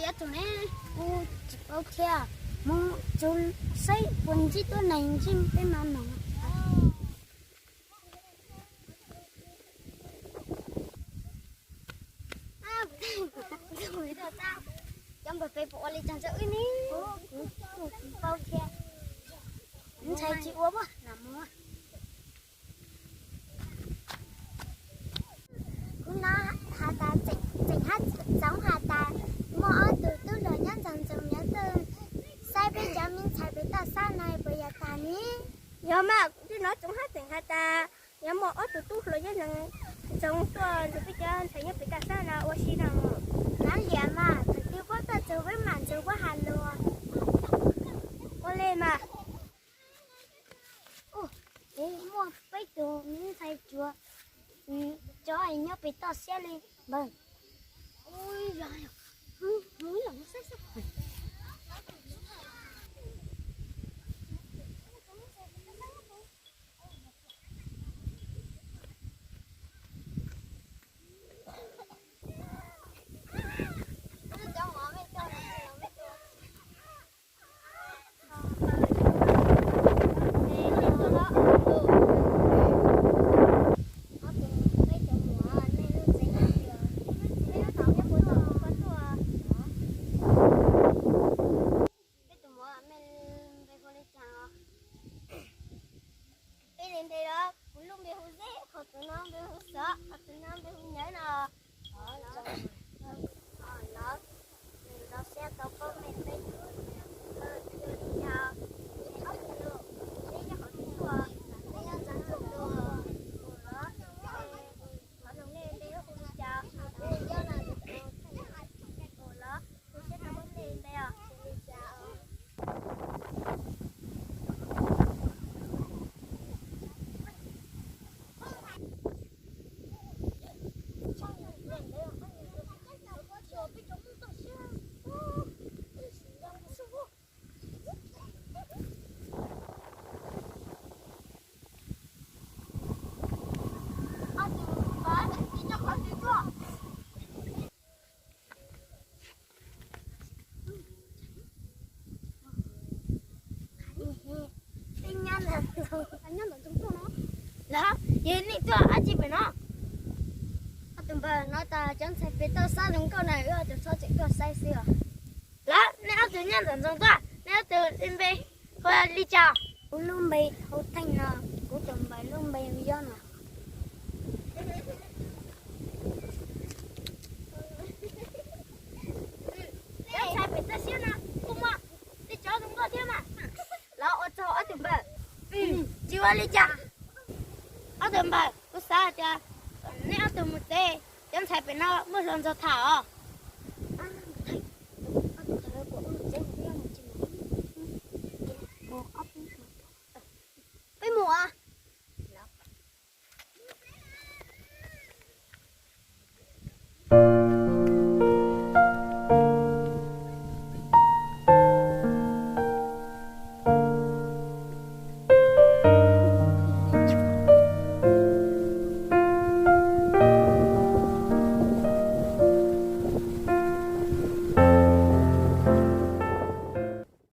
Tus ne, kuv tsis paub thiab, mus tsuv saib puas ntsib tuab neeg ntsib peb mam nov. Cov npawg peb puas ua li cas rau wb ne? Kuv tsis paub thiab. Ntshai tsis ua mas lam mus. Kuv hnov has tas, tseem hab txoov has tas muaj ob tug tub hluas nyob ntxoov ntxoo nyob tuaj saib peb cov me ntxhais pem toj xab no puas yog tas ne? Yog mas, kuv twb hnov tsoov hab tseem has tas yog muaj ob tug tub hluas nyob ntxoov tuaj nrug peb cov ntxhais nyob pem toj xab no ua si no. Kav liam mas, thaum twg puab tuaj txug peb mam nrug puab has lus. Ua li mas. Muaj peb tug me ntxhais tsuag, cov nyob pem toj siab li npawg. Peb tus muam, mej npe hu li cas os? Peb li npe los, kuv lub npe hu Zeb, ho tus no npe hu Xov, ho tus no npe hu Nyawv no. Los, los siab tau paub mej peb tus, hu li cas? Ob tug, Zeb nyob qhov twg tuaj? Zeb nyob ntawm ntug tuaj. Ua los, qhov no nej npe hu li cas? Ua los, hu siab tau paub mej npe os. Los, yog nej tuaj dab tsi pem no? Ob tug npawg, no tas cov ntxhais pem toj xab zoo nkauj na, wb ob tug txhob tseem tuaj saib xwb os. Los, nej ob tug nyob ntawm ntxoov tuaj, nej ob tug npe hu li cas? Kuv lub npe hu Theej no, kuv tus npawg lub npe hu Yob no. Cov ntxhais pem toj siab no kuj muaj tej cov zoo nkauj thiab mas. Los ua tsaug ob tug npawg. Tsis ua li cas. Ob tug npawg, kuv xav tias neb ob tug mus tsev, cov ntxhais pem no muaj hluas nraug tham os.